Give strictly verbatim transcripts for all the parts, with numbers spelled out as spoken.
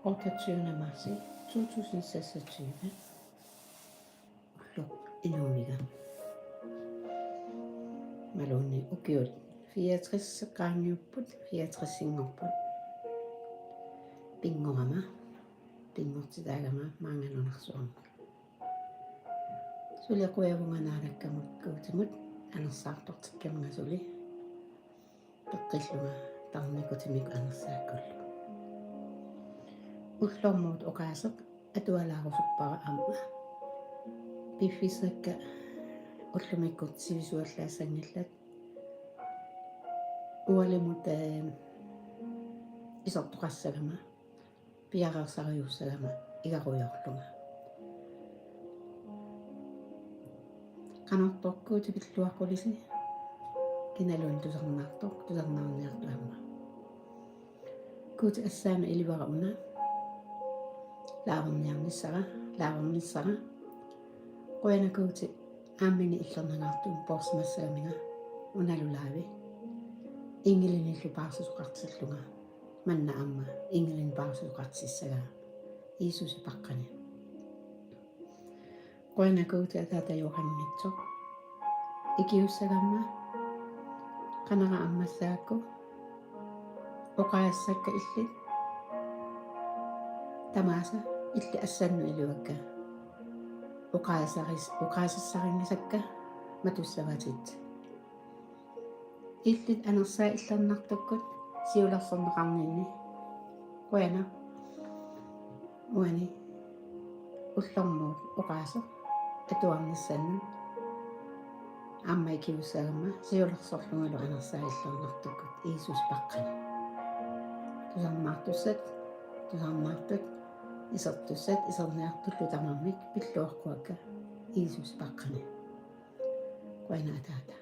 Otteogtyvende marts to tusind seksogtyve. Ulloq inuumiga. Imaluunniit ukiut fireogtres qaangiupput, fireogtres sinngorput. Pinngorama, pinngortitaagama maanga nunarsuarmi. Suli qujavunga Naalakkamut Guutimut anersaartortikkaminga suli. Peqqillunga tarnikutimik anersaakkullu. Ullormut oqaaseq atualaarusuppara aamma. Piffissakka ullumikkut sivisuallaassanngillat. Ualimut, eh, isertoqassagama, piareersariussagama igarujoorlunga. Qanortoq Guuti pilluaqqulisi, kinaluunniit tusarnaartoq, tusarnaarniartoq aamma. Guuti assaama ilivara una laaverniarnissara, laaverniarnissara. Qujanaq Guuti aamma illernangaartumik poorsimassagaminga unalu laavi. Ingilinillu paarsisoqartillunga. Manna aamma ingilinit paarsisoqartissagaa Jiisusi paqqani. Qujanaq Guuti Ataata Johanniitsoq. Ikiussagama qanara ammassagakku oqaassakka illit tamaasa illit assannut ilivakka. Oqaasaris-, oqaasassarinngisakka matussavatit. Illit anersaat illernartukkut siulersorneqarninni. Qujanaq. Uani ullormut oqaaseq atuarnissannut aamma ikiussagama siulersorlungalu anersaat illernartukkut Jiisusi paqqani. Tusarnaartussat, tusarnaartut, isertussat iserniartullu tamarmik pilluaqquakka Jiisusi paqqani. Qujanaq Ataata.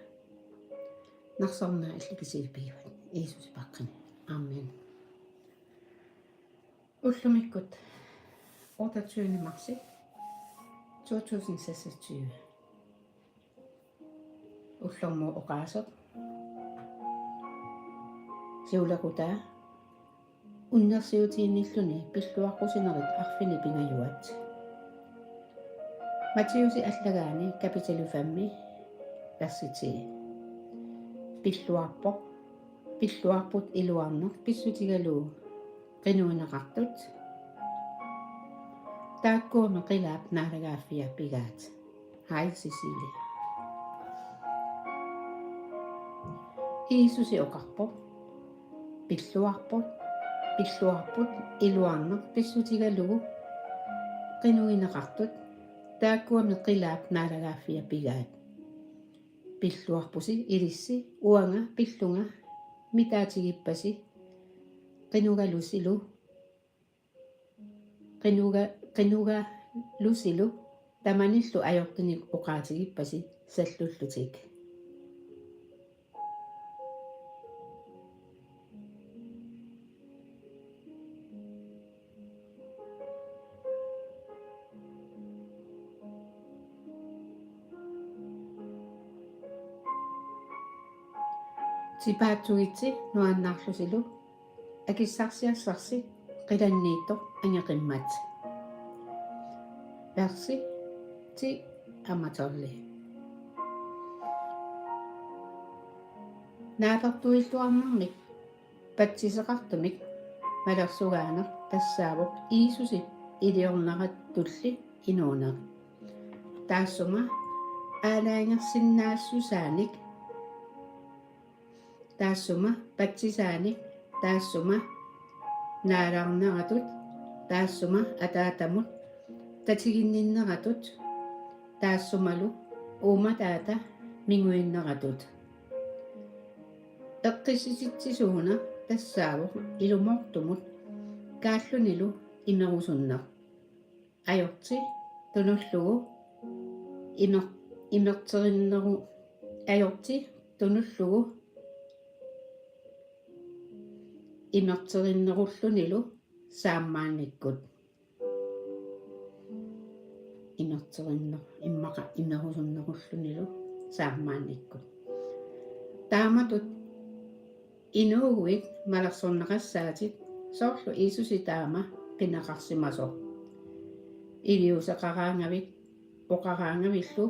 Narsornaa illit kisiat pigivat Jiisusi paqqani. Amen. Ullumikkut otteogtyvende marts to tusind seksogtyve. Ullormut oqaaseq. Siulequtaa. Unnersiutiinnilluni pilluaqqusinerit arfineq-pingajuat. Matthæusi allagaani kapitali femmi versi ti. Pilluarpoq, pilluarput iluarneq pissutigalugu qinuineqartut. Taakkuami qilaap naalagaaffia pigaat. Hej, Cecilie. Jiisusi oqarpoq: Pilluarpoq, pilluarput iluarneq pissutigalugu qinuineqartut, taakkuami qilaap naalagaaffia pigaat. Pilluarpusi ilissi uanga pillunga mitaatigippasi qinugalusilu Qinuga-, qinugalusilu tamanillu ajortunik oqaatigippasi sallullutik. Tipaatsugitsi nuannaarlusilu akissarsiassarsi qilanniittoq angeqimmat. Versi ti aamma tolv. Naapertuilluarnermik patsiseqartumik malersugaaneq tassaavoq Jiisusip iliorneratulli inuuneq. Taassuma aalajangersinnaassusaanik, taassuma patsisaanik, taassuma naalarneratut, taassuma Ataatamut tatiginninneratut, taassumalu uummataata minguinneratut. Eqqissisitsisuuneq tassaavoq ilumoortumut kaallunilu imerusunneq. Ajorti tunullugu imer-, imerterinneru-, ajorti tunullugu imerterinnerullunilu saammaannikkut. Imerterinner-, immaqa imerusunnerullunilu saammaannikkut. Taamatut inuuguit malersorneqassaatit, soorlu Jiisusi taama pineqarsimasoq. Iliuuseqaraangavit oqaraangavillu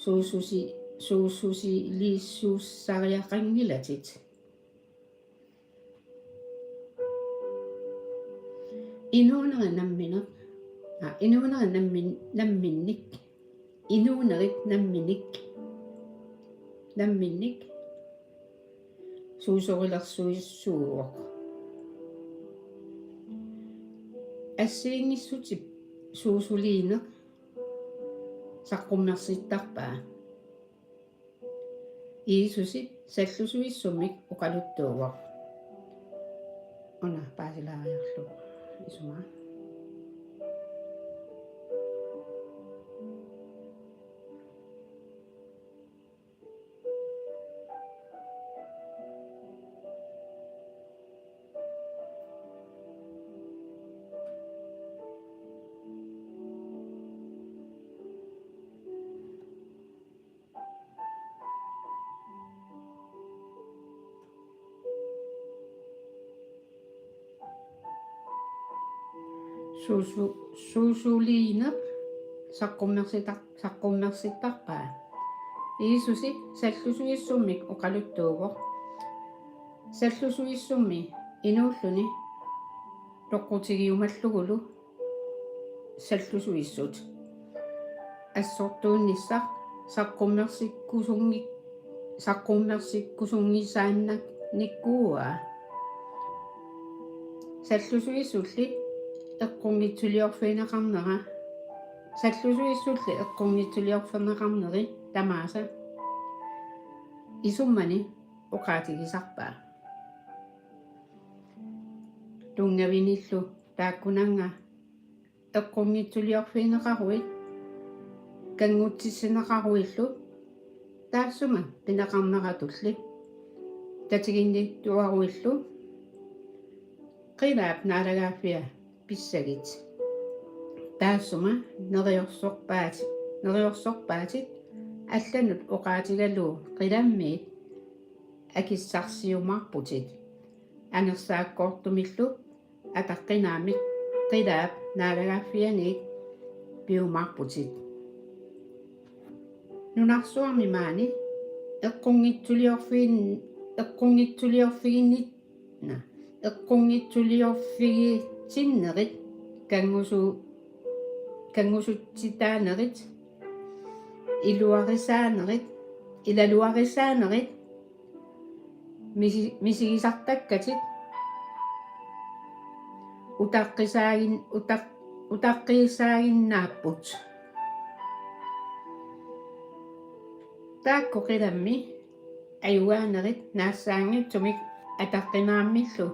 suussusi-, suussusiliissussariaqanngilatit. Inuuneri nammineq, aa, inuuneri nammin-, namminnik, inuunerit namminik, namminnik suusorilersuissuuvoq. Assigiinngissutip suusuliineq saqqummersittarpaa. Jiisusi sallusuissummik oqaluttuuvoq. Una paasilaariarlugu isumaa. Suusu-, suusuliineq saqqummersitar-, saqqummersittarpaa. Jiisusi sallusuissummik oqaluttuuvoq. Sallusuissummi inuulluni toqqutigiumallugulu sallusuissut. Assortuunnissaq saqqummersikkusunngi-, saqqummersikkusunngisaannanikkuuaa. Sallusuissulli eqqunngitsuliorfigineqarnera. Sallusuissulli eqqunngitsuliorfigineqarneri tamaasa isummani oqaatigisarpaa. Tunngavinillu taakkunannga eqqunngitsuliorfigineqaruit kanngutsissineqaruillu taassuma pineqarneratulli tatiginnittuaruillu qilaap naalagaaffia pissagit. Taassuma neriorsorpaati-, neriorsorpaatit allanut oqaatigalugu qilammiit akissarsiumaarputit. Anersaakkoortumillu ataqqinaammik qilaap naalagaaffianiit piumaarputit. Nunarsuarmi maani eqqunngitsuliorfigin-, eqqunngitsuliorfiginit-, na, eqqunngitsuliorfigitsinnerit kanngusu-, kanngusutsitaanerit, iluarisaanerit, ilaluarisaanerit, misi-, misigisartakkatit utaqqisaagin-, utaq-, utaqqiisaaginnaapput. Taakku qilammi ajugaanerit naassaanngitsumik ataqqinaammillu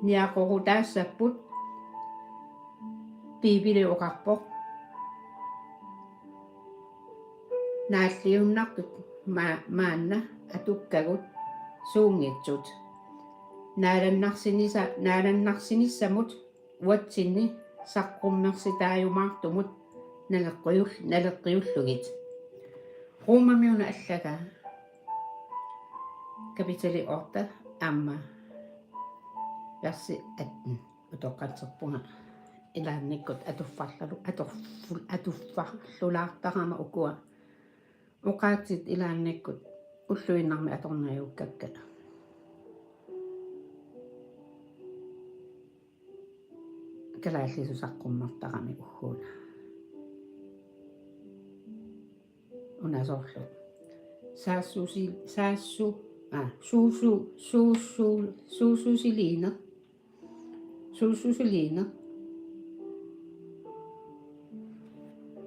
niaqorutaassapput, Biibili oqarpoq. Naalliunnartut ma-, maanna atukkagut suunngitsut. Naalannarsinisa-, naalannarsinissamut uatsinni saqqummersitaajumaartumut naleqqiul-, naleqqiullugit. Romami una allagaa kapitali otte aamma versi atten. Utoqqatserpunga ilaannikkut atuffarlalu-, atufful-, atuffarlulaartarama ukua oqaatsit ilaannikkut ulluinnarmi atornerukkakka. Kalaallisut saqqummertarami ugguuna. Una soorlu. Saassusi-, saassu-, aa, suusu-, suusu-, suususiliineq. Suususiliineq.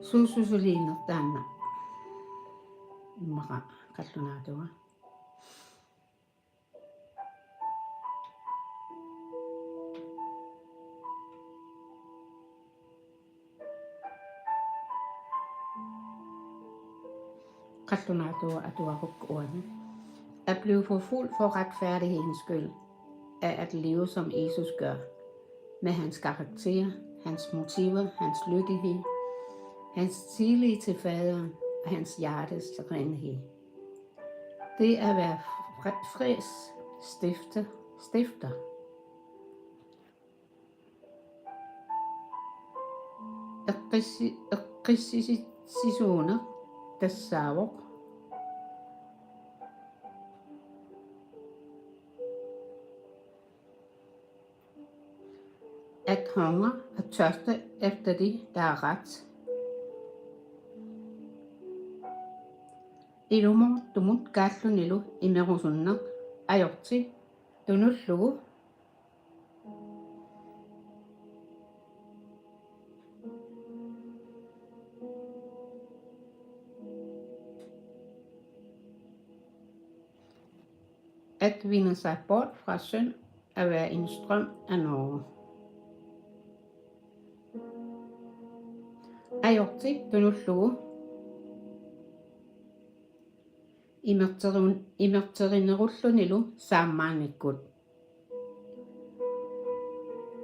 Suususiliineq taanna. Immaqa qallunaatuga. Qallunaatuuvoq, atuarukku uani. At blive forfulgt for retfærdighedens skyld er at leve, som Jesus gør, med hans karakter, hans motiver, hans lydighed, hans tillid til faderen og hans hjertes renhed. Det er at være fre-, fredsstifter, stifter. Eqqissi-, eqqissisitsisuuneq tassaavoq: At hungre og tørste efter de, der er ret. Ilumoortumut kaallunilu imerusunneq ajorti tunullugu. At vinde sig bort fra synd er at være en strøm af noget. Ajorti tunullugu imerterun-, imerterinerullunilu saammaanikkut.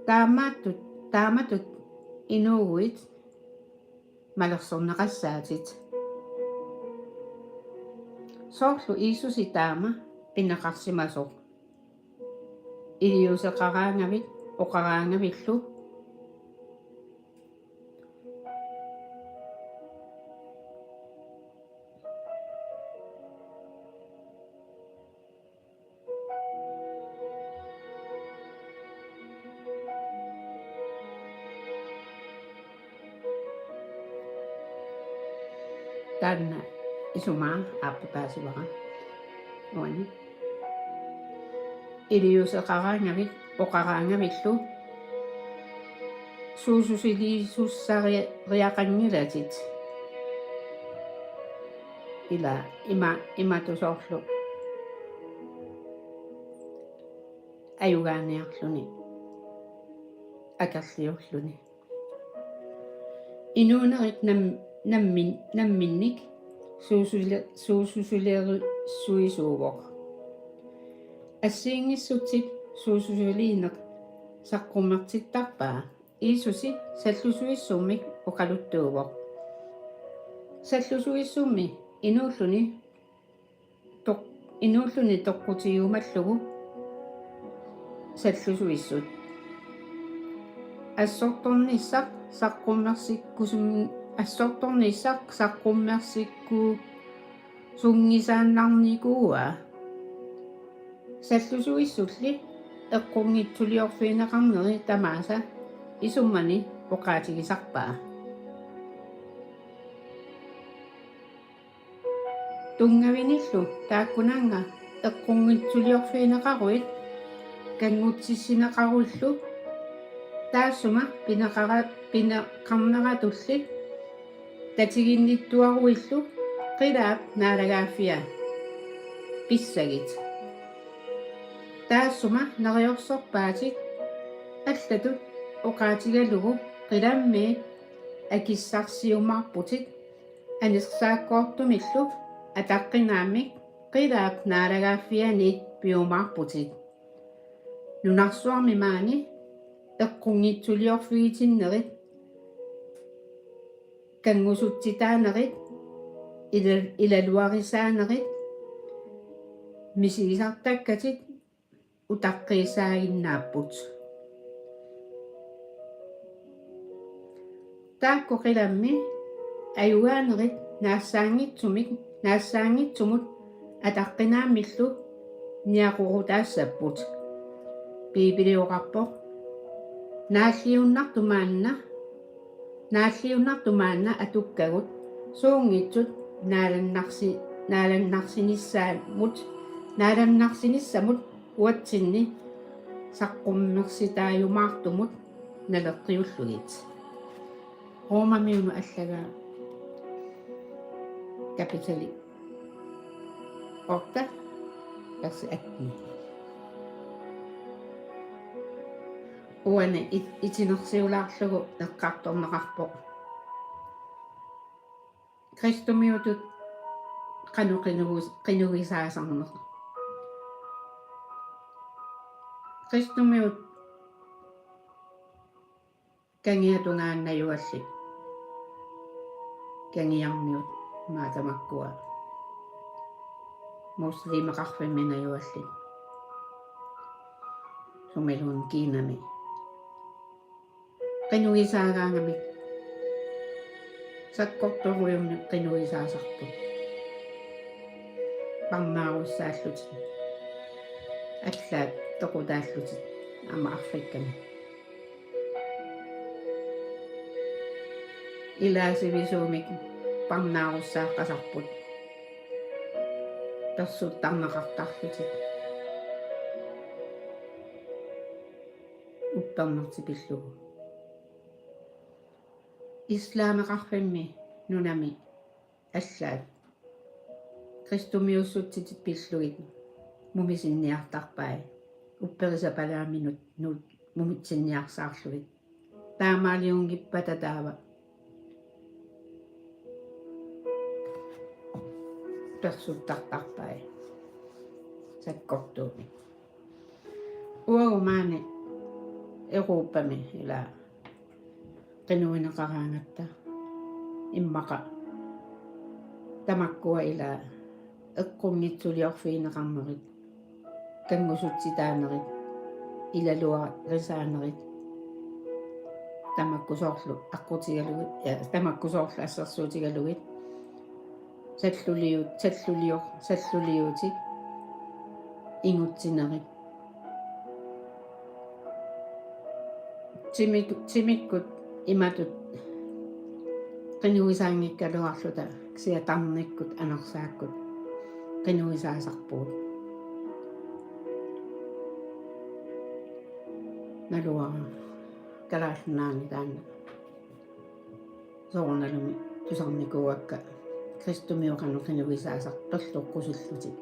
Taamatut, taamatut inuuguit malersorneqassaatit. Soorlu Jiisusi taama pineqarsimasoq: Iliuuseqaraangavit oqaraangavillu. Taanna isumaa aappaa paasivara. Uani. Iliuuseqaraangavit oqaraangavillu suususiliisussariaqanngilatit. Ila ima, imatut soorlu ajugaaniarluni, akerliorluni. Inuunerit nam-, nammin-, namminnik suusule-, suususilerussuisuuvoq. Assigiinngissutsit suususiliineq saqqummersittarpaa. Jiisusi sallusuissummik oqaluttuuvoq. Sallusuissummi inuulluni toq-, inuulluni toqqutigiumallugu sallusuissut. Assortornissaq saqqummersikkusum-, assortornissaq saqqummersikkusunngisaannarnikuuaa. Sallusuissulli eqqunngitsuliorfigineqarneri tamaasa isummani oqaatigisarpaa. Tunngavinillu taakkununnga eqqunngitsuliorfigineqaruit kanngutsissineqaruillu taassuma pineqara-, pineqarneratulli tatiginnittuaruillu qilaap naalagaaffia pissagit. Taassuma neriorsorpaatit allatut oqaatigalugu qilammiit akissarsiumaarputit, anersaakkoortumillu ataqqinaammik qilaap naalagaaffianiit piumaarputit. Nunarsuarmi maani eqqunngitsuliorfigitinnerit, kanngusutsitaanerit, ila-, ilaluarisaanerit misigisartakkatit utaqqiisaaginnaapput. Taakku qilammi ajugaanerit naassaanngitsumik, naassaanngitsumut ataqqinaammillu niaqorutaassapput. Biibili oqarpoq: Naalliunnartut maanna, naalliunnartut maanna atukkagut suunngitsut naalannarsi-, naalannarsinissamut, naalannarsinissamut uatsinni saqqummersitaajumaartumut naleqqiullugit. Romamiunut allagaa kapitali otte, vers atten. Uani it-, itinersiulaarlugu eqqartorneqarpoq kristumiutut qanoq qinugus-, qinugisaasarneq. Kristumiut kangiatungaannajuallit. Kangiarmiut, imaattoq tamakkua muslimeqarfimmi najuallit. Sumiluunniit Kinami. Qinugisaagaangamik Sakkortuurujummik qinnuisaasarput. Parnaarussaallutik. Allaat toqutaallutik aamma Afrikami. Ilaa sivisuumik parnaarussaaqqasarput. Persuttarneqartarlutik. Uppernarsipillugu. Islameqarfimmi nunami allaat kristumiussutsitit pillugit mumisinniartarpai, upperisapalaaminut nu-, mumitsinniarsaarlugit. Taamaaliunngippata taava persuttartarpai sakkortuumik. Uagut maani Europami ila qinnuineqaraangatta immaqa tamakkua ila eqqunngitsuliorfigineqarnerit, kanngusutsitaanerit, ilaluarisaanerit, tamakku soorlu aqqutigalugit, ja, tamakku soorlu assersuutigalugit, salluliut-, sallulior-, salluliutit, ingutsinerit. Timik-, timikkut imatut qinnuisaanngikkaluarluta kisianni tarnikkut anersaakkut qinnuisaasarpugut. Naluara Kalaallit Nunaanni taanna. Soorunalumi tusarnikuuakka kristumiut qanoq qinnuisaasarput, perloqqusillutik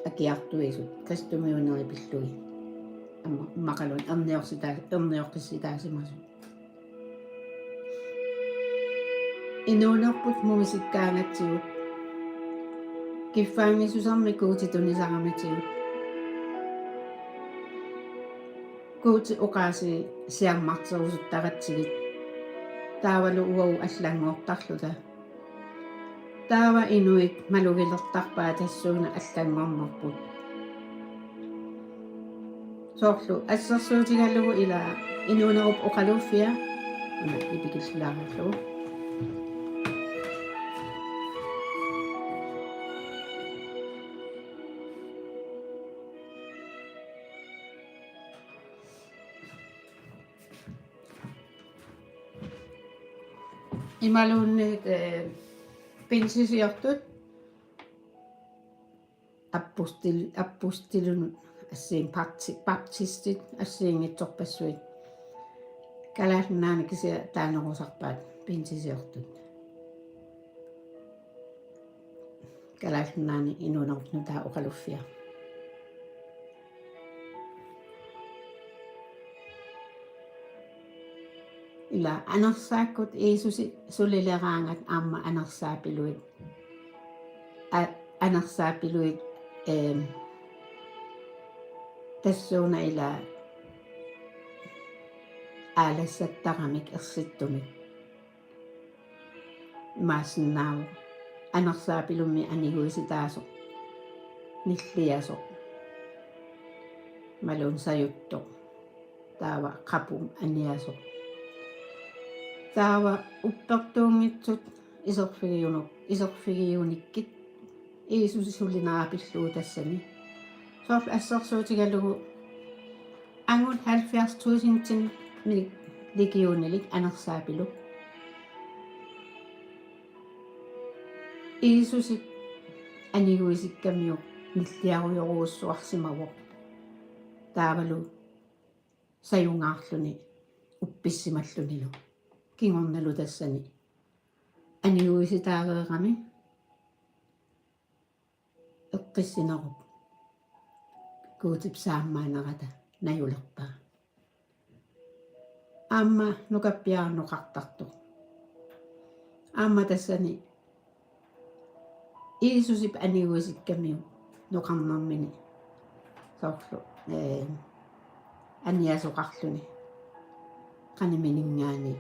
akiartuisut kristumiuneri pillugit. Aamma immaqaluunniit erniorsitaa-, ernioqqissitaasimasut. Inuunerput mumisikkaangatsigu, kiffaanngissusermik Guutip tunisaramitigut. Guutip oqaasii siammarterusuttaratsigit. Taavalu uagut allanngortarluta. Taava inuit malugilertarpaat tassuuna allanngornerput. Soorlu assersuutigalugu ila inuunerup oqaluffia. Una ipikillilaarlugu. Imaluunniit, eh, pinsisiortut apostel-, apostelinut assiin bapti-, baptistit assigiinngitsorpassuit. Kalaallit Nunaanni kisianni taanerusarpaat pinsisiortut. Kalaallit Nunaanni inuunerup nutaap oqaluffia. Ila anersaakkut Jiisusi sulileraangat aamma anersaapiluit. A-, anersaapiluit, eem, tassuuna ila aalassattaramik ersittumik. Imaassinnaavoq anersaapilummi aniguisitaasoq, nilliasoq, imaluunniit sajuttoq, taava qapummi aniasoq. Taava uppertuunngitsut iserfigiunu-, iserfigiunikkit Jiisusi sulinera pillugu tassani. Soorlu assersuutigalugu angut halvfjerds tusind mi-, legionilik anersaapiluk. Jiisusip aniguisikkamiuk nilliarujorujussuarsimavoq. Taavalu sajungaarluni uppissimallunilu. Kingornalu tassani aniguisitaareerami eqqissinerup Guutip saammaanerata najulerpaa. Aamma nukappiaraq noqartartoq. Aamma tassani Jiisusip aniguisikkamiuk noqarnermini soorlu, ee, aniasoqarluni qanimininngaanniit.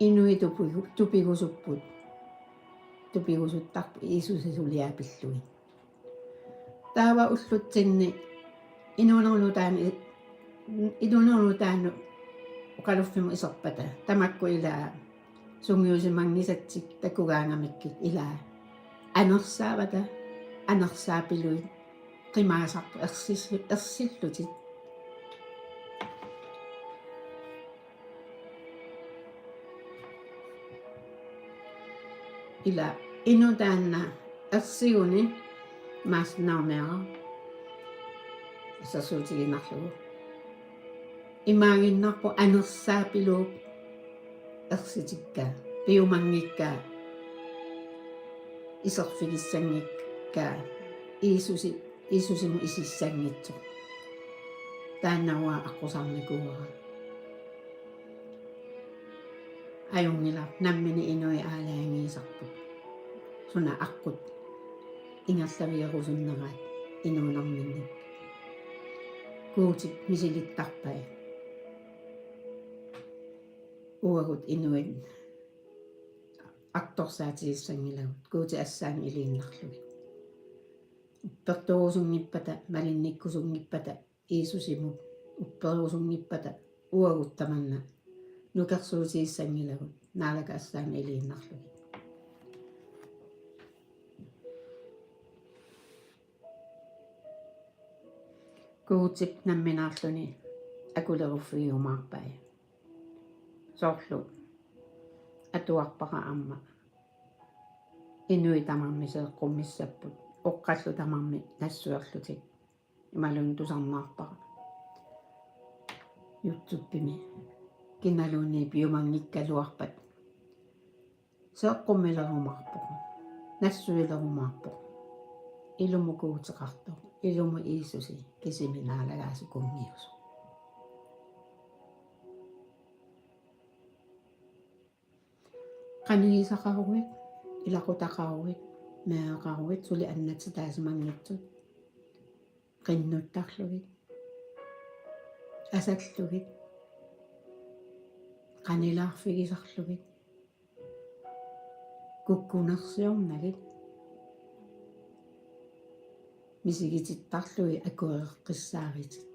Inuit tupigu-, tupigusupput. Tupigusuttarput Jiisusi suliaa pillugit. Taava ullutsinni inuunerup nutaanik, inuunerup nutaanik Qaqaluffimmut iserpata tamakku ilaa sungiusimanngisatik takugaangamikkit ilaa anersaavata, anersaapillutik qimaasarput ersis-, ersillutik. Ila inuk taanna ersiguni maassinnaarniaraq assersuutigiinnarlugu. Imaaginnarpoq anersaapillutik ersitikka, piumanngikka, iserfigissanngikka, Jiisusi-, Jiisusimut isissanngitsoq. Taanna uanga aqqusaarnikuuara. Ajunngilaq, nammineq inuit aalajangiisarput. Suna aqqut ingerlavigerusunneraat inuunerminnik. Guutip misilittarpai. Uagut inuit artorsaatigissanngillat Guutip assaanik iliinnarlugit. Uppertorusunngippata, malinnikkusunngippata, Jiisusimut upperusunngippata uagut tamanna nukersuutigissanngilagut Naalakkersuisut assaanik iliinnarlugit. Guutip nammineerluni akuleruffigiumaarpai. Soorlu atuarpara aamma inuit tamarmik seeqqummissapput, oqqallu tamarmik nassuerlutik. Imaluunniit tusarnaarpara YouTubemi kinaluunniit piumanngikkaluarpat. Seeqqummilerumaarpoq. Nassuilerumaarpoq. Ilumut Guuteqartoq. Ilumut Jiisusi kisimi naalagaasukunngiusoq. Qanigisaqaruit, ilaqutaqaruit, meeraqaruit, suli annatsitaasimanngitsut, qinnuttarlugit, asallugit, qanilaarfigisarlugit, kukkunersiornagit, misigitittarlugit akuereqqissaaritit,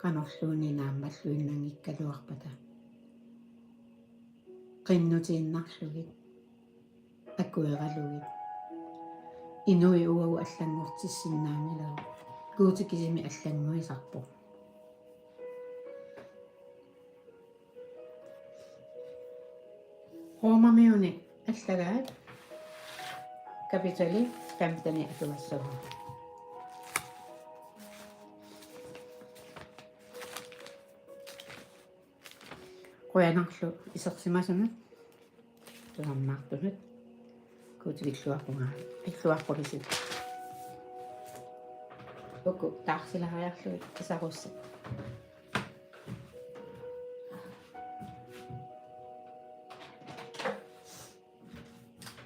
qanorluunniit naammalluinnanngikkaluarpata. Qinnutiinnarlugit, akueralugit. Inuit uagut allanngortissinnaanngilagut. Guuti kisimi allannguisarpoq. Romamiuni allagaat kapitali femteni atugassavara. Qujanarlu isersimasunut, tusarnaartunut. Guuti pilluaqqugaa, pilluaqqulisit. Uku taarsilaariarlugit isarussat.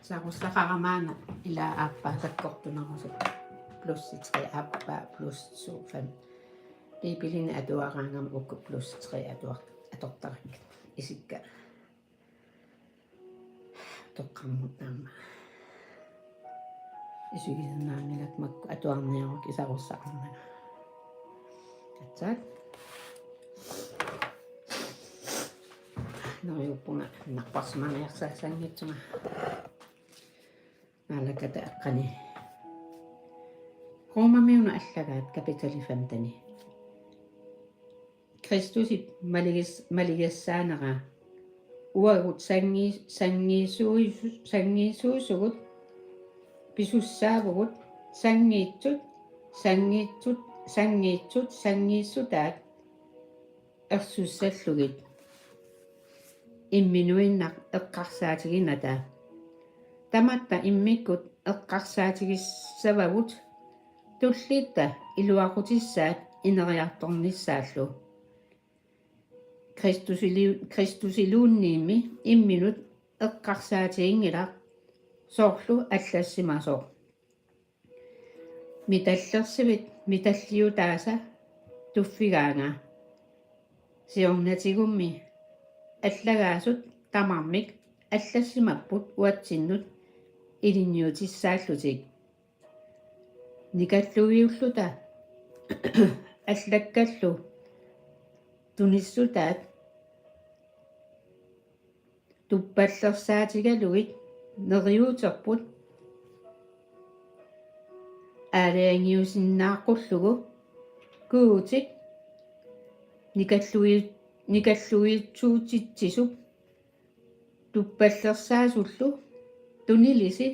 Isarussaqarama una ilaa aappaa sakkortunerusut plus tre aappaa plus to fem. Biibilini atuaraangama uku plus tre atuar-, atortarakkit. Isikka. Toqqarmut aamma. Isigisinnaanngilakka makku atuarniaruk isarussaqarnanga. Aatsaat. Neriuppunga napparsimaniarsaassanngitsunga. Naalakkata aqqani. Romamiunut allagaat kapitali femteni. Kristusip maligis-, maligassaanera. Uagut sanngi-, sanngiisui-, sanngiisuusugut, pisussaavugut, sanngiitsut, sanngiitsut, sanngiitsut, sanngiissutaat ersussallugit. Imminuinnaq eqqarsaatiginata. Tamatta immikkut eqqarsaatigissavagut tulliitta iluaqutissaat ineriartornissaallu. Kristusili-, Kristusiluunniimmi imminut eqqarsaatiginngilaq soorlu allassimasoq. Mitallersivit mitalliutaasa tuffigaanga. Siornatigummi allagaasut tamarmik allassimapput uatsinnut ilinniutissaallutik. Nikallugiulluta allakkallu tunissutaat tuppallersaatigalugit neriuuterput aalajangiusinnaaqqullugu Guutip nikallui-, nikallujussuutitsisup tuppallersaasullu tunilisi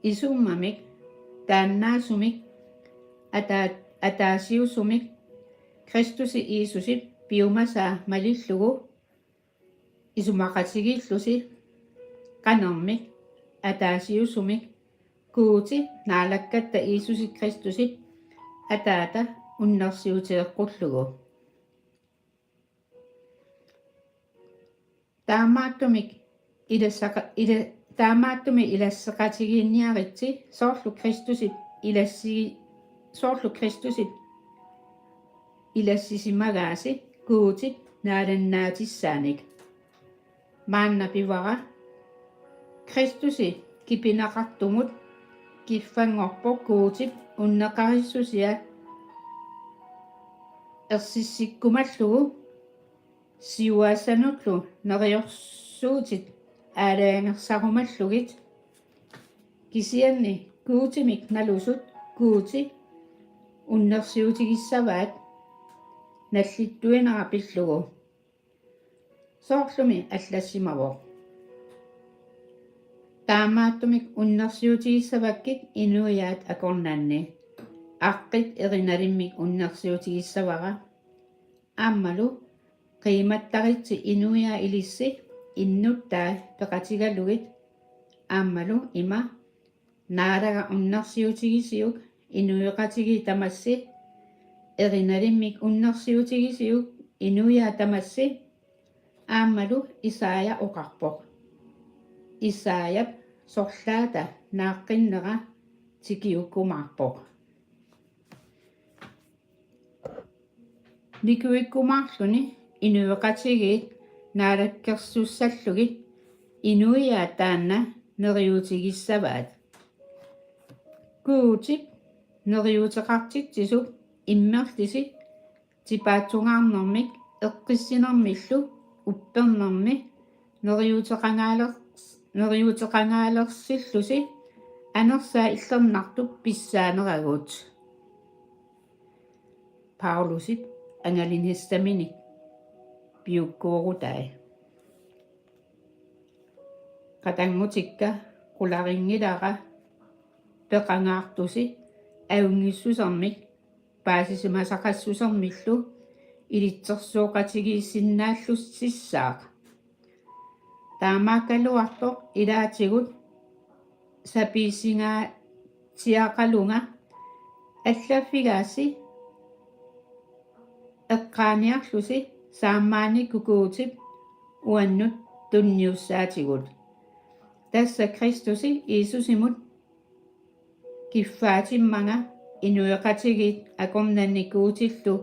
isummamik taannaasumik ataa-, ataasiusumik Kristusi Jiisusip piumasaa malillugu isumaqatigiillusi qanermik ataasiusumik Guuti Naalakkatta Jiisusi Kristusip Ataata unnersiuteeqqullugu. Taamaattumik ilassaqa-, ila-, taamaattumik ilasseqatigiinniaritsi soorlu Kristusip ilassigi-, soorlu Kristusip ilassisimagaasi Guutip naalannaatissaanik. Maanna pivara Kristusi kipineqartumut kiffanngorpoq Guutip unneqarissusia ersissikkumallugu siuaassanullu neriorsuutit aalajangersarumallugit. Kisianni Guutimik nalusut Guuti unnersiutigissavaat nallittuinera pillugu. Soorlumi allassimavoq: Taamaattumik unnersiutigissavakkit inuiaat akornanni. Aqqit erinalimmik unnersiutigissavara. Aammalu qiimattaritsi inuiaat ilissi innuttai peqatigalugit. Aammalu ima: Naalaga unnersiutigisiuk inuiaqatigiit tamassi, erinalimmik unnersiutigisiuk inuiaat tamassi. Aammalu Esaja oqarpoq: Esajap sorlaata naaqqinnera tikiukkumaarpoq. Nikuikkumaarluni inuiaqatigiit naalakkersussallugit inuiaat taanna neriuutigissavaat. Guutip neriuuteqartitsisup immerlisi tipaatsungaarnermik eqqissinermillu uppernermi neriuuteqangaaler-, neriuuteqangaalersillusi anersaat illernartup pissaaneragut. Paulusip angalinissaminik piukkoorutai. Qatanngutikka, qularinngilara peqangaartusi ajunngissusermik paasisimasaqassusermillu ilitsersuoqatigiissinnaallussissaaq. Taamaakkaluartoq ilaatigut sapiisingaatsiaqalunga allaffigaassi eqqaaniarlusi saammaanikkut Guutip uannut tunniussaatigut. Tassa Kristusi Jiisusimut kiffaatimmanga inuiaqatigiit akornanni Guutillu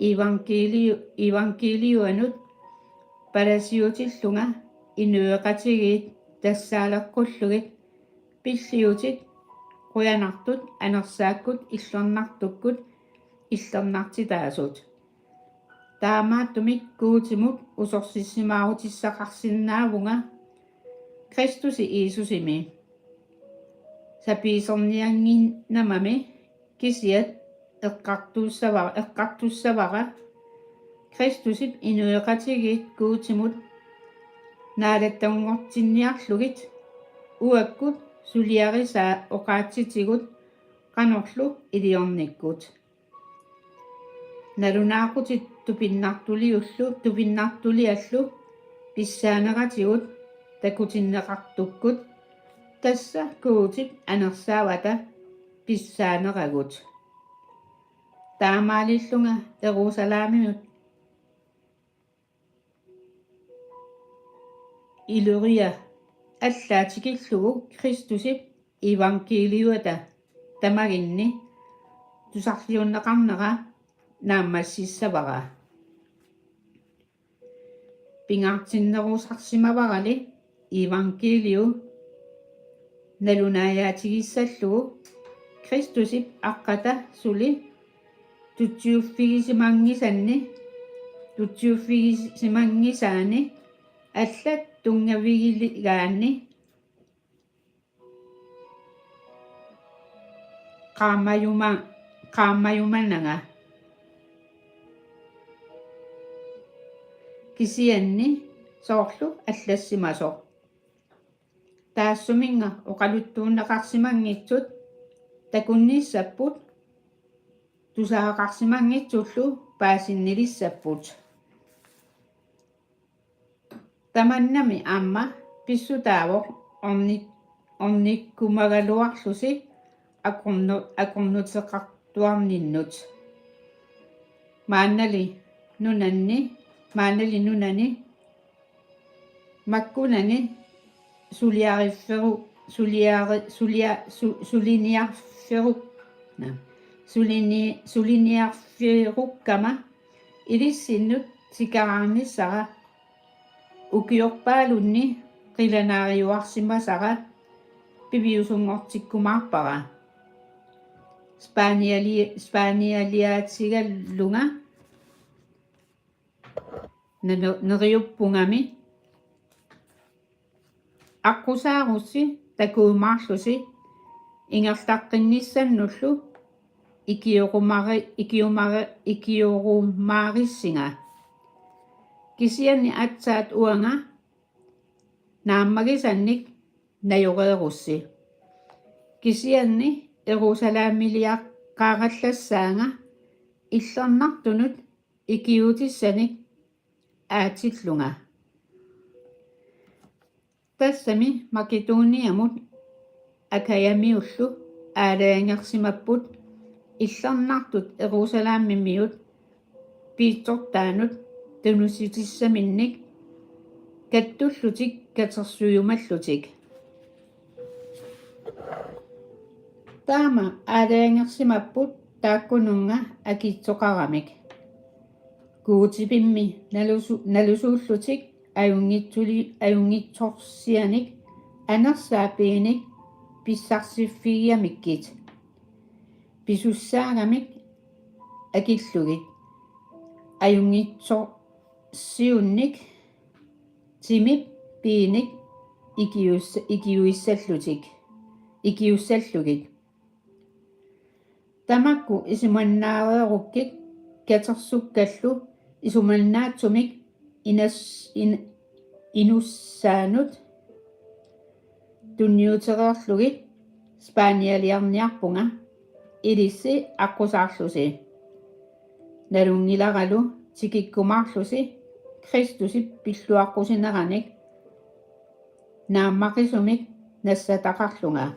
iivangkiiliu-, iivangkiiliuanut palasiutillunga inuiaqatigiit tassaaleqqullugit pilliutit qujanartut anersaakkut illernartukkut illernartitaasut. Taamaattumik Guutimut usorsissimaarutissaqarsinnaavunga Kristusi Jiisusimi sapiiserniannginnamami, kisiat eqqartuussava-, eqqartussavara Kristusip inuiaqatigiit Guutimut naalattanngortinniarlugit uakkut suliarisaat oqaatsitigut qanorlu iliornikkut. Nalunaaqutit tupinnartuliullu, tupinnartuliallu pissaaneratigut takutinneqartukkut, tassa Guutip anersaavata pissaaneragut. Taamaalillunga Jerusalemimut Illyria allaat tikillugu Kristusip iivangkiiliuata tamaginni tusarliunneqarnera naammassissavara. Pingaartinnerusarsimavarali iivangkiiliu nalunaajaatigissallugu Kristusip aqqata suli tutsiuffigisimanngisanni, tutsiuffigisimanngisaani allat tunngavigiligaanni qaamajuma-, qaamajumananga. Kisianni soorlu allassimasoq. Taassuminnga oqaluttuunneqarsimanngitsut takunnissapput, tusagaqarsimanngitsullu paasinnilissapput. Tamannami aamma pissutaavoq orni-, ornikkumagaluarlusi akornu-, akornuteqartuarninnut. Maannali nunanni, maannali nunani makkunani suliarifferu-, suliari-, sulia-, su-, suliniarferu-, na, sulini-, suliniarferukkama ilissinnut tikeraarnissara ukiorpaalunni qilanaariuarsimasara piviusunngortikkumaarpara. Spaniali-, Spanialiaatigalunga nanu-, neriuppungami. Aqqusaarussi takujumaarlusi ingerlaqqinnissannullu ikiorumari-, ikiumari-, ikiorumaarisinga. Kisianni aatsaat uanga naammagisannik najoreerussi. Kisianni Jerusalemiliaqqaarallassaanga illernartunut ikiuutissanik aatsillunga. Tassami Makedoniamut Akajamiullu aalajangersimapput illernartut Jerusalemimiut piitsortaanut tunussitissaminnik kattullutik katersujumallutik. Taama aalajangersimapput taakkununnga akitsoqaramik. Guutipimmi nalusu-, nalusuullutik ajunngitsuli-, ajunngitsorsianik anersaap piinik pissarsiffigigamikku. Pisussaagamik akillugit. Ajunngitsorsiunnik timip piinik ikius-, ikiuissallutik. Ikiussallugit. Tamakku isumannaareerukkit katersukkallu isumannaatsumik inas-, in-, inussaanut tunniutereerlugit Spanialiarniarpunga ilissi aqqusaarlusi. Nalunngilaralu tikikkumaarlusi Kristusip pilluaqqusineranik naammaqisumik nassataqarlunga.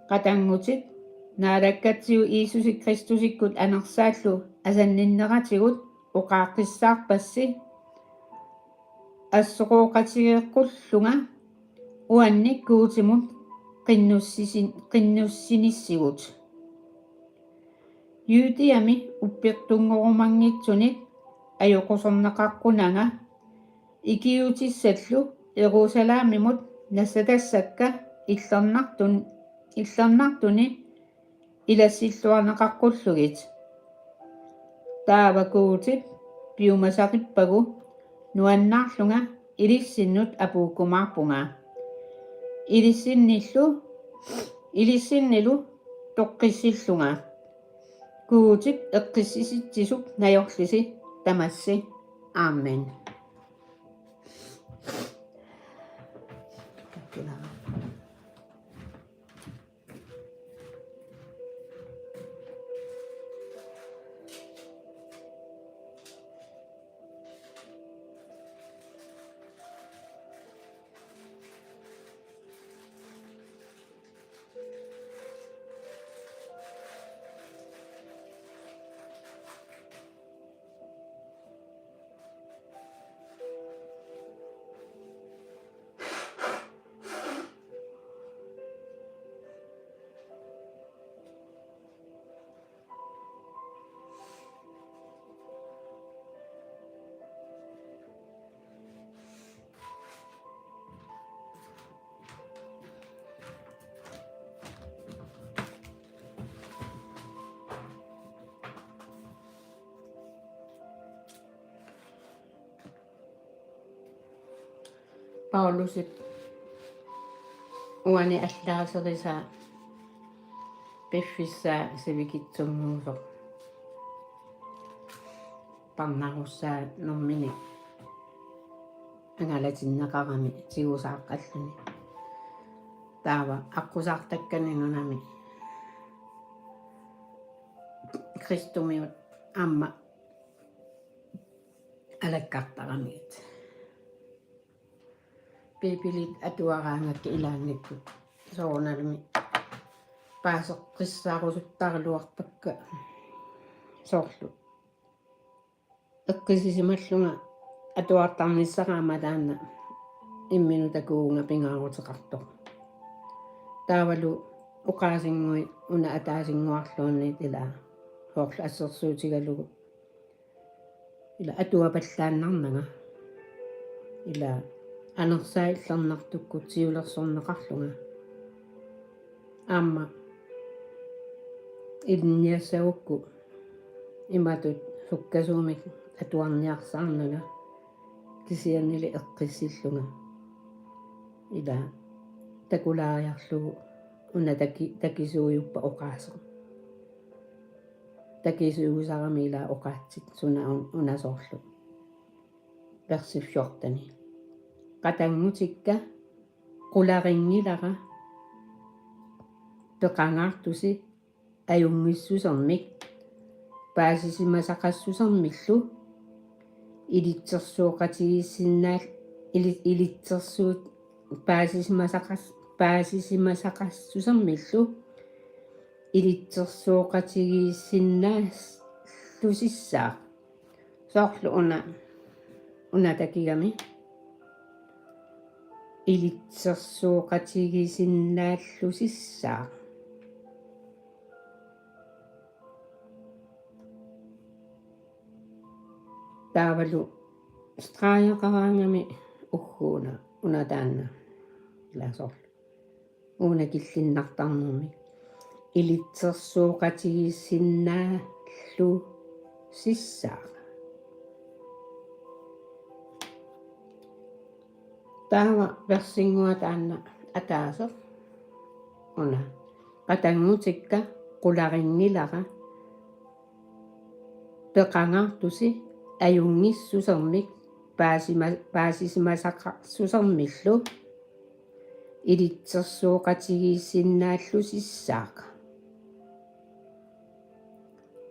Qatanngutit, Naalakkatsigu Jiisusi Kristusikkut anersaallu asanninneratigut oqaaqqissaarpassi assorooqatigeeqqullunga uannik Guutimut qinnussi-, qinnussinissaagut. Judæami uppertunngorumanngitsunit ajoquserneqaqqunanga ikiuutissallu Jerusalemimut nassatassakka illernartun-, illernartuni ilassilluarneqaqqullugit. Taava Guutip piumasaqippagu nuannaarlunga ilissinnut apuukkumaarpunga. Ilissinnillu, ilissinnilu toqqissillunga. Guutip eqqissisitsisup najorlisi tamassi. Amen. Paulusip uani allaaserisaa piffissaa sivikitsunnguusoq parnaarussaanermini angalatinneqarami tigusaaqqalluni. Taava aqqusaartakkani nunami kristumiut aamma alakkartaramigit. Biibilit atuaraangakkit ilaannikkut soorunalimi paaseqqissaarusuttaraluarpakka soorlu eqqissisimallunga atuartarnissara aamma taanna imminut takuuvunga pingaaruteqartoq. Taavalu oqaasinnguit una ataasinnguarluunniit ilaa soorlu assersuutigalugu ila atuapallaannarnanga. Ila anersaallernartukkut siulersorneqarlunga. Aamma ilinniassagukku imatut sukkasuumik atuarniarsaarnanga kisiannili eqqissillunga. Ila takulaariarlugu una taki-, takisuujuppa oqaaseq. Takisuusarami ila oqaatsit suna un-, una soorlu. Versi fjorten. Qatanngutikka qularinngilara peqangaartusi ajunngissusermik paasisimasaqassusermillu ilitsersuoqatigiissinnaal-, ili-, ilitsersuut paasisimasaqas-, paasisimasaqassusermillu ilitsersuoqatigiissinnaallusissaaq. Soorlu una, una takigami. Ilitsersuoqatigiissinnaallusissaaq. Taavalu stregeqaraangami ugguuna una taanna. Ila soorlu. Una killinnartarnermi. Ilitsersuoqatigiissinnaallusissaaq. Taava versinngua taanna ataaseq. Una. Qatanngutikka qularinngilara peqangaartusi ajunngissusermik paasima-, paasisimasaqassusermillu ilitsersuoqatigiissinnaallutissaq.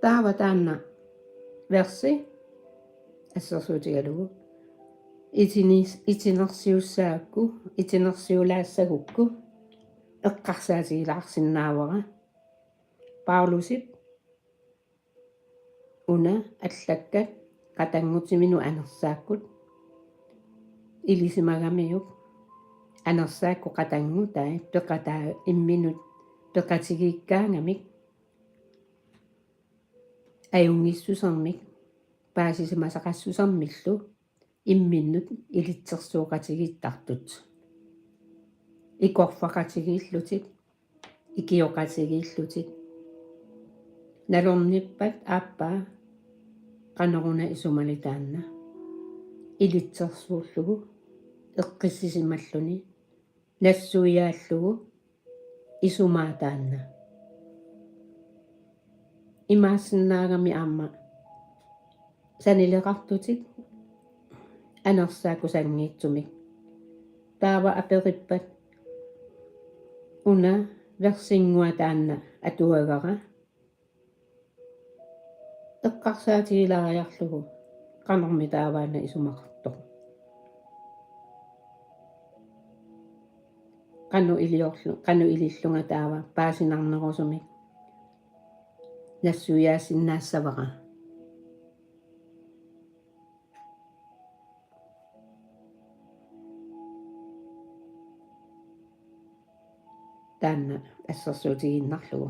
Taava taanna versi assersuutigalugu itinis-, itinersiussagukku, itinersiulaassagukku eqqarsaatigilaarsinnaavara Paulusip una allakkat qatanngutiminut anersaakkut ilisimagamiuk, anersaakkut qatanngutai peqataa imminut peqatigiikkaangamik ajunngissusermik paasisimasaqassusermillu imminnut ilitsersuoqatigiittartut. Ikorfaqatigiillutit, ikioqatigiillutit. Nalornippat aappaa qanoruna isumali taanna. Ilitsersuullugu, eqqissisimalluni, nassuiaallugu, isumaa taanna. Imaassinnaagami aamma sanileqartutit anersaakkut sanngiitsumik. Taava aperippat una versinngua taanna atuagara eqqarsaatigilaariarlugu qanormi taavaana isumaqartoq. Qanoq iliorlu-, qanoq ilillunga taava paasinarnerusumik nassuiaasinnaassavara. Taanna assersuutigiinnarlugu.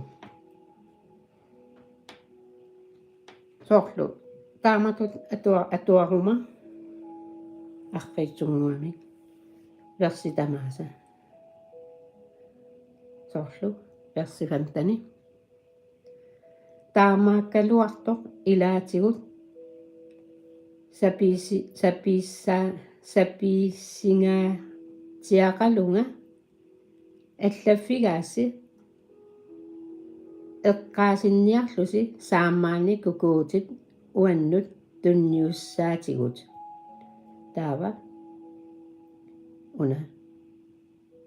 Soorlu taamatut atua-, atuaruma arriitsunnguamik versi tamaasa. Soorlu versi femten. Taamaakkaluartoq ilaatigut sapiisi-, sapiissa-, sapiissinga-, Siaqalunga allaffigaassi eqqaasinniarlusi saammaanikkut Guutip uannut tunniussaatigut. Taava una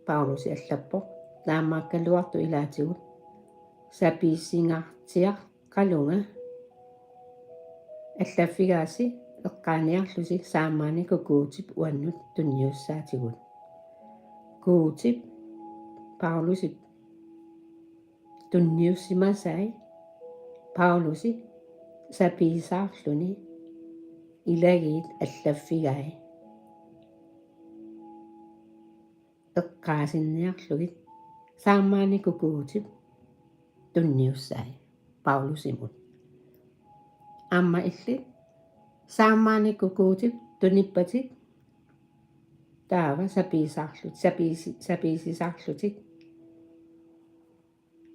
Paulusi allappoq: Taamaakkaluartoq ilaatigut sapiisingaartiaqalunga allaffigaassi eqqaaniarlusi saammaanikkut Guutip uannut tunniussaatigut. Guutip Paulusip tunniussimasai Paulusi sapiisaarluni ilagiit allaffigai eqqaasinniarlugit saammaanikkut Guutip tunniussai Paulusimut. Aamma illit saammaanikkut Guutip tunippatit taava sapiisaarlutit, sapiisi-, sapiisisaarlutit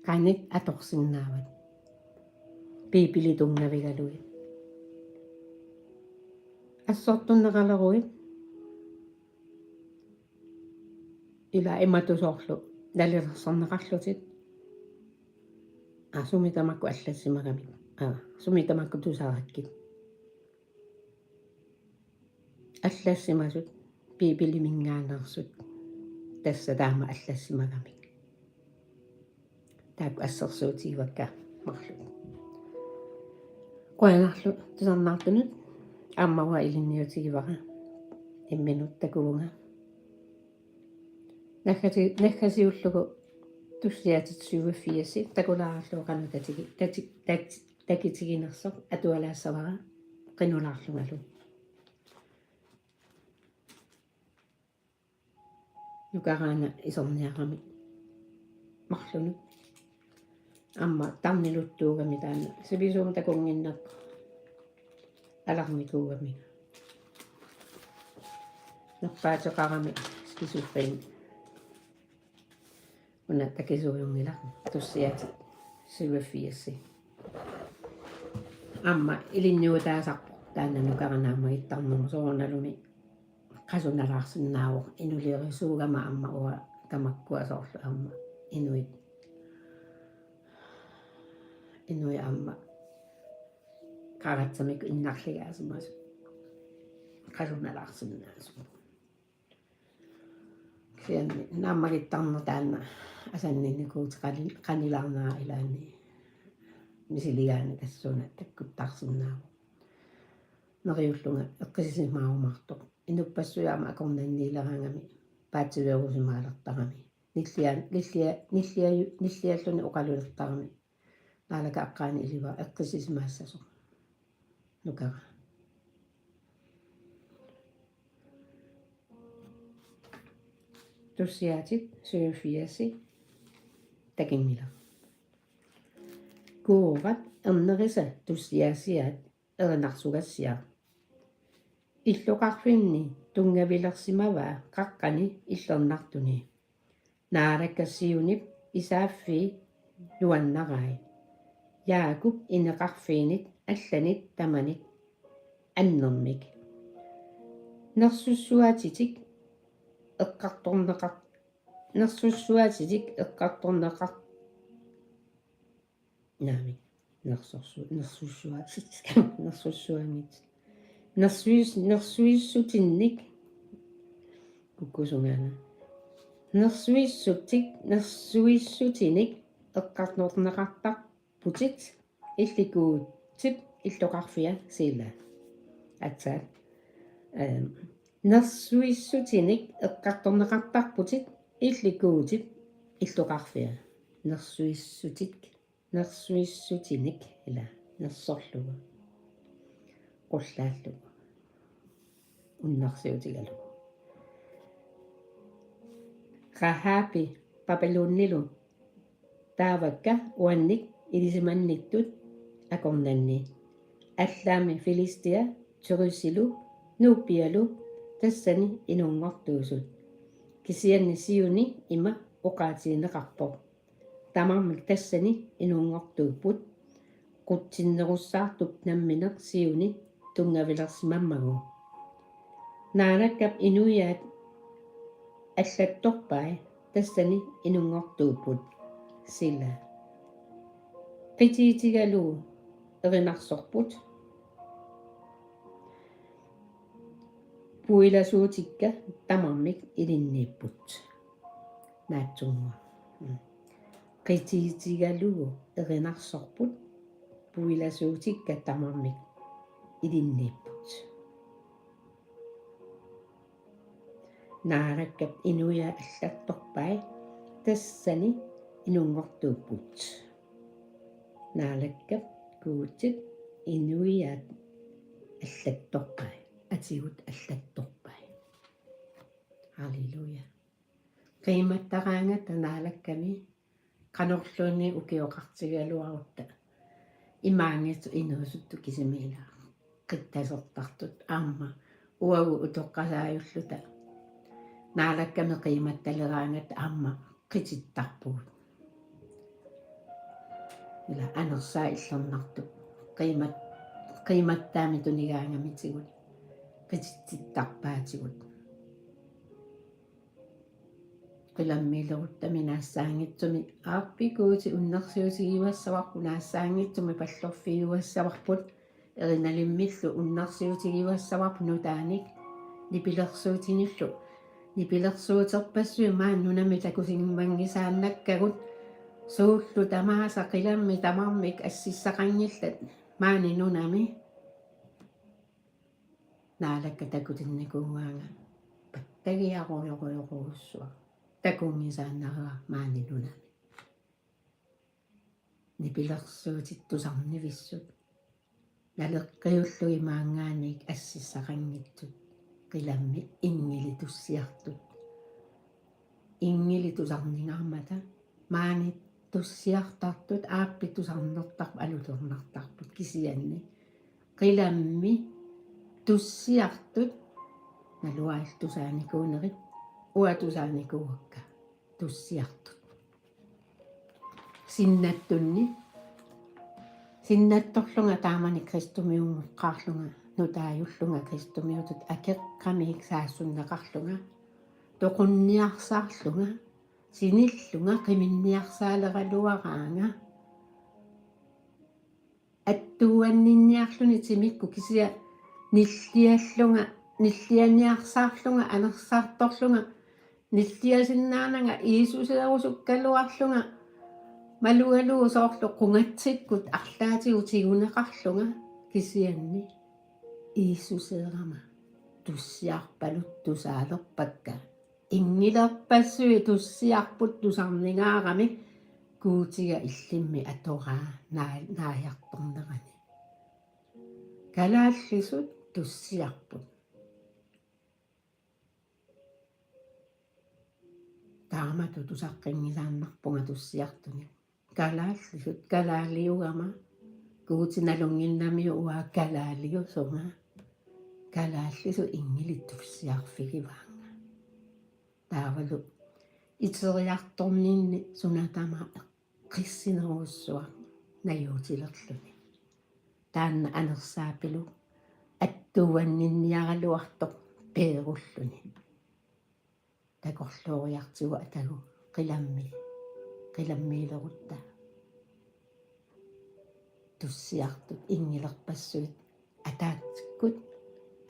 qanoq atorsinnaavat Biibili tunngavigalugit. Assortuunneqaleruit ila imatut soorlu nalilersorneqarlutit. Aa, sumi tamakku allassimagamik. Aa, sumi tamakku tusarakkit. Allassimasut Biibiliminngaanneersut tassa taama allassimagamik. Taakku assersuutigivakka marluk. Qujanarlu tusarnaartunut, aamma uanga ilinniutigivara. Imminut takuvunga. Naggasi-, naggasiullugu tussiatit syvogfirs takulaarlugu qanoq tatigi-, tati-, tati-, takitiginersoq atualaassavara qinulaarlungalu. Nukaraana isorniarami marlunut. Aamma tarniluttuugami taanna. Sivisuumik takunnginnakku alarmikuugami. Nerpaateqarami skizofreni. Una takisuujunngilaq tussiatit syvogfirs. Aamma ilinniutaasarpoq taanna nukaraana naammagittarnermut, soorunalumi qasunalaarsinnaavoq, inuliorisuugama aamma uanga tamakkua soorlu aamma inuit. Inuit aamma qaratsamik innarligaasimasut. Qasunalaarsinnaasut. Kisianni naammagittarneq taanna asanninni Guuti qani-, qanilaarnera ilaanni misiligaanni tassuuna takkuttarsinnaavoq. Neriullunga eqqissisimaarumaartoq. Inuppassuit aamma akornanniileraangami paatsiveerusimaalertarami. Nillia-, nillia-, nilliaju-, nillialluni oqalulertarami. Naalakkap aqqaani ilivara eqqissisimaassasoq. Nukara. Tussiatit syvogfirs takinngilaq. Kuurat ernerisa tussiaasiaat erinarsugassiaq. Illoqarfinni tunngavilersimavaa qaqqani illernartuni. Naalakkap Siunip isaaffii nuannarai. Jaakup ineqarfiinit allanit tamanit annermik. Nersussuatitik eqqartorneqar-, nersussuatitik eqqartorneqar-, naamik. Nersorsu-, nersussuatitik, nersussuanngitsoq. Nersuis-, nersuissutinnik. Kukkusungaana. Nersuissutik, nersuissutinik eqqartorneqartarputit illit Guutip illoqarfia silaat. Aatsaat. Ehm, nersuissutinik eqqartorneqartarputit illit Guutip illoqarfia. Nersuissutik. Nersuissutinik ila nersorlugu. Qullaallugu. Unnarsiutigalugu. Rahabi Babylonilu taavakka uannik ilisimannittut akornanni. Allaammi Filistia, Tyrusilu, Nubialu tassani inunngortuusut. Kisianni Sioni ima oqaatigineqarpoq. Tamarmik tassani inunngortuupput, qutsinnerussaartup nammineq Sioni tunngavilersimammagu. Naalakkap inuiaat allattorpai, tassani inunngortuupput sila. Qitiutigalugu erinarsorput puilasuutikka tamarmik ilinniipput. Naatsunnguaq. Mm. Qitiutigalugu erinarsorput puilasuutikka tamarmik ilinniipput. Naalakkap inuiaat allattorpai, tassani inunngortuupput. Naalakkap Guutip inuiaat allattorpai, atigut allattorpai. Halleluja. Qiimattaraangata Naalakkami qanorluunniit ukioqartigigaluarutta. Imaanngitsoq inuusuttut kisimiilaat qittasertartut aamma uagut utoqqasaajulluta Naalakkami qiimattaleraangata aamma qitittarpugut. Ila anersaat illernartup qiimat-, qiimattaami tunigaangamitigut qititsittarpaatigut. Qilammiileruttami naassaanngitsumik aappi Guuti unnersiutigiuassavarput, naassaanngitsumik pallorfigiuassavarput, erinalimmillu unnersiutigiuassavarput nutaanik nipilersuutinillu. Nipilersuuterpassuit maani nunami takusinngisaannakkagut, suullu tamaasa qilammi tamarmik assissaqanngillat maani nunami. Naalakka takutinnikuugaanga pattagiarujorujorujussuaq takunngisaannarivara maani nunami. Nipilersuutit tusarnivissut naleqqiullugit maanngaanniit assissaqanngitsut, qilammi inngilitussiartut. Inngilip tusarningaarmata maani tussiartartut aappi tusarnertarput alutornartarput, kisianni qilammi tussiartut, naluara tusaanikuunerit, uanga tusaanikuuakka tussiartut. Sinnattunni, sinnattorlunga taamani kristumiunngoqqaarlunga, nutaajullunga kristumiutut akeqqamiik saassunneqarlunga, toqunniarsaarlunga, sinillunga qiminniarsaaleraluaraanga. Attuuanninniarluni timikkut kisianni nilliallunga, nillianiarsaarlunga, anersaartorlunga, nilliasinnaananga Jiisuseerusukkaluarlunga, malugalugu soorlu qungatsikkut arlaatigut tiguneqarlunga, kisianni Jiisuseerama tussiarpaluttusaalerpakka. Inngilerpassuit tussiarput tusarningaaramik Guutiga illimmi atoraa naa-, naajartornerani. Kalaallisut tussiarput. Taamatut tusaqqinngisaannarpunga tussiartunik. Kalaallisut kalaaliugama, Guuti nalunnginnamiuk uanga kalaaliusunga, kalaallisut inngilit tussiarfigivaannga. Taavalu iteriartorninni suna tamaat eqqissinerujussuaq najuutilerluni. Taanna anersaapiluk attuuanninniaraluartoq peerulluni. Takorlooriartigu atagu qilammi-, qilammiilerutta. Tussiartut inngilerpassuit ataatsikkut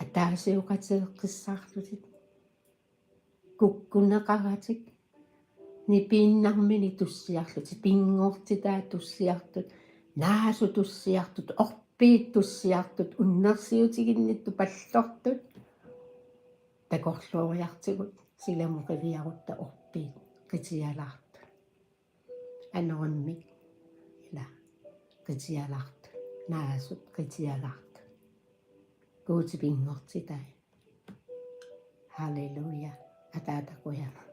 ataasioqatigeqqissaarlutik. Kukkuneqaratik nipiinnarmini tussiarlutik, pinngortitaat tussiartut, naasut tussiartut, orpiit tussiartut, unnersiutiginnittut pallortut. Takorlooriartigu silamut qiviarutta orpiit qitialaartut. Anorimmik ila qitialaartut, naasut qitialaartut. Guutip pinngortitai. Halleluja. Ataata qujanaq.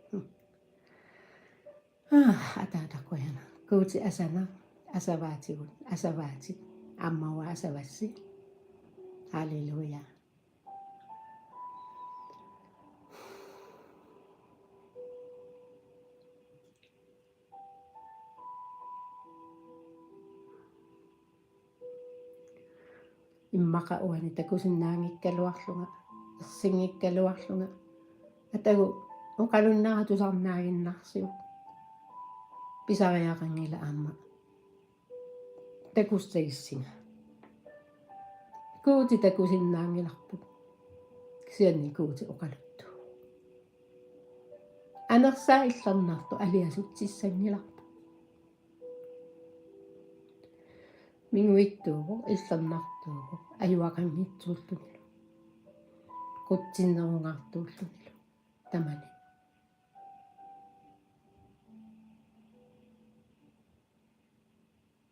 Ah, Ataata qujanaq. Guuti asanaq, asavaatigut, asavaatit. Aamma uanga asavassi. Halleluja. Immaqa uani takusinnaanngikkaluarlunga, ersinngikkaluarlunga. Atagu Oqalunnera tusarnaaginnarsiuk. Pisariaqanngilaq aamma takussagissinga. Guuti takusinnaanngilarput. Kisianni Guuti oqaluttuuvoq. Anersaaq illernartoq aliasutsissanngilarpoq. Minguitsuuvoq, illernartuuvoq, ajuaqanngitsuullunilu. Qutsinnerungaartuullunilu. Tamani.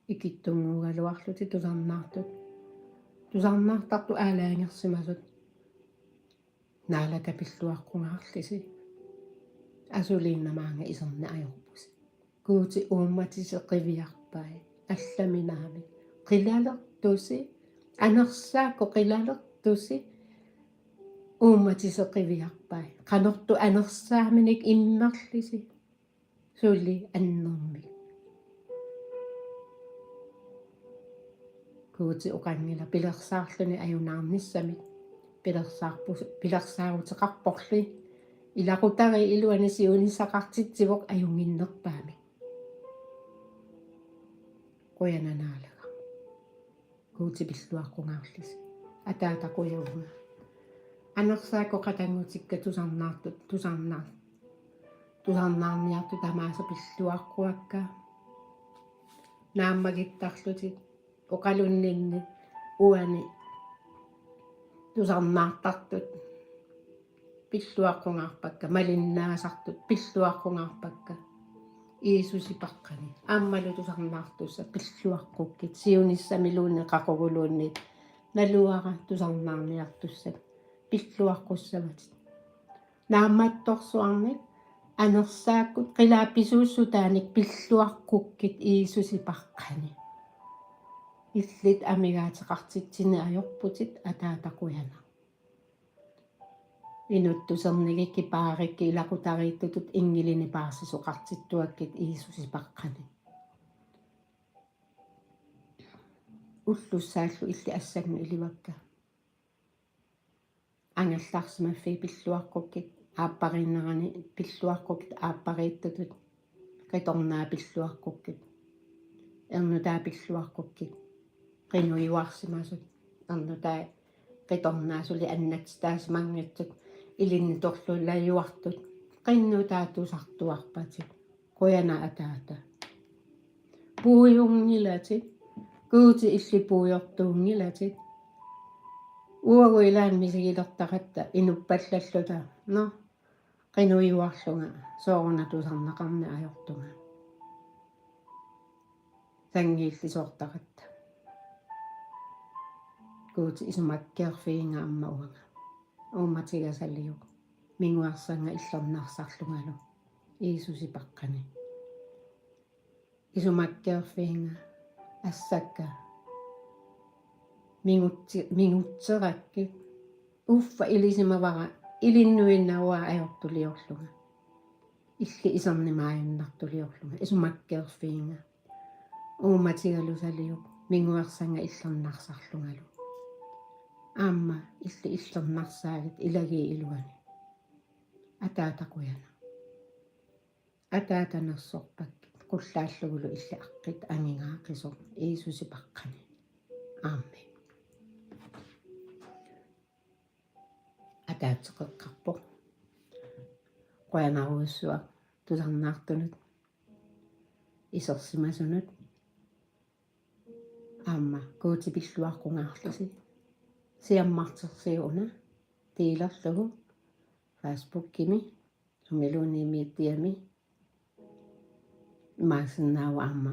Ikittunnguugaluarlutit tusarnaartut. Tusarnaartartut aalajangersimasut. Naalakka pilluaqqungaarlisi. Asuliinnaq maanga iserneq ajorpusi. Guuti uummatiseqiviarpai. Allaminaami. Qilalertusi. Anersaakkut qilalertusi. Uummatiseqiviarpai. Qanortoq anersaaminik immerlisi. Suli annermik. Guuti oqanngilaq pilersaarluni ajunaarnissamik. Pilersaarpu-, pilersaaruteqarporli. Ilaqutariit iluanni siunissaqartitsivoq ajunnginnerpaamik. Qujanaq Naalagaq. Guuti pilluaqqungaarlisi. Ataata qujavunga. Anersaakkut qatanngutikka tusarnaartut, tusarnaar-, tusarnaarniartut tamaasa pilluaqquakka. Naammagittarlutit oqalunninni uani tusarnaartartut. Pilluaqqungaarpakka, malinnaasartut pilluaqqungaarpakka. Jiisusi paqqani. Aammalu tusarnaartussat pilluaqqukkit. Siunissamiluunniit qaquguluunniit. Naluara tusarnaarniartussat. Pilluaqqussavatit. Naammattorsuarnik. Anersaakkut qilaat pisuussutaanik pilluaqqukkit Jiisusi paqqani. Illit amigaateqartitsineq ajorputit ataata qujanaq. Inuttusernigikkit paarikkit ilaqutariittutut inngilinik paarsisoqartittuakkit Jiisusi paqqani. Ullussaallu illit assannut ilivakka. Angerlarsimaffiit pilluaqqukkit, aappariinnerani pilluaqqukkit, aappariittutut, qitornaat pilluaqqukkit, ernutaat pilluaqqukkit, qinujuarsimasut, ernutaat qitornaat suli annatsitaasimanngitsut, ilinnitorluilajuartut, qinnutaat tusartuarpatit. Qujanaq ataata. Puiunngilatit, Guuti illit puiortuunngilatit. Uagut ilaanni misigilertaratta inuppallalluta. Nå, qinujuarlunga, sooruna tusarnaqarneq ajortunga. Sanngiillisoortaratta. Guuti isumakkeerfiginga aamma uanga. Uummatigasaliuk. Minguersannga illernarsarlungalu. Jiisusi paqqani. Isumakkeerfiginga assakka. Mingutsi-, mingutserakkit. Uffa ilisimavara ilinnuinnaq uanga ajortuliorlunga. Illit isernimaajunnaartuliorlunga. Isumakkeerfiginga. Uummatigalusaliuk minguersannga illernarsarlungalu. Aamma illit illernarsaagit ilagiit iluani. Ataata qujanaq. Ataata nersorpakkit, qullaallugulu illit aqqit angingaaqqisoq Jiisusi paqqani. Amen. Ataaseq eqqarpoq. Qujanarujussuaq tusarnaartunut, isersimasunut, aamma Guuti pilluaqqungaarlusi. Siammartersiuk una delerlugu Facebookimi, sumiluunniit mediami, imaassinnaavoq aamma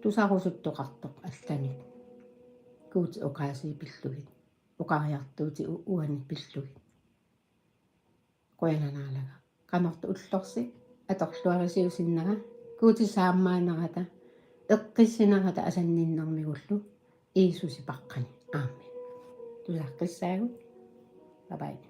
tusarusuttoqartoq allanik. Guuti oqaasii pillugit, oqariartuutit u-, uani pillugit. Qujanaq Naalagaq. Qanortoq ullorsi atorluarisiusinnera, Guuti saammaanerata, eqqissinerata asanninnermigullu, Jiisusi paqqani. Amen. Tusaqqissaagut. Bye bye.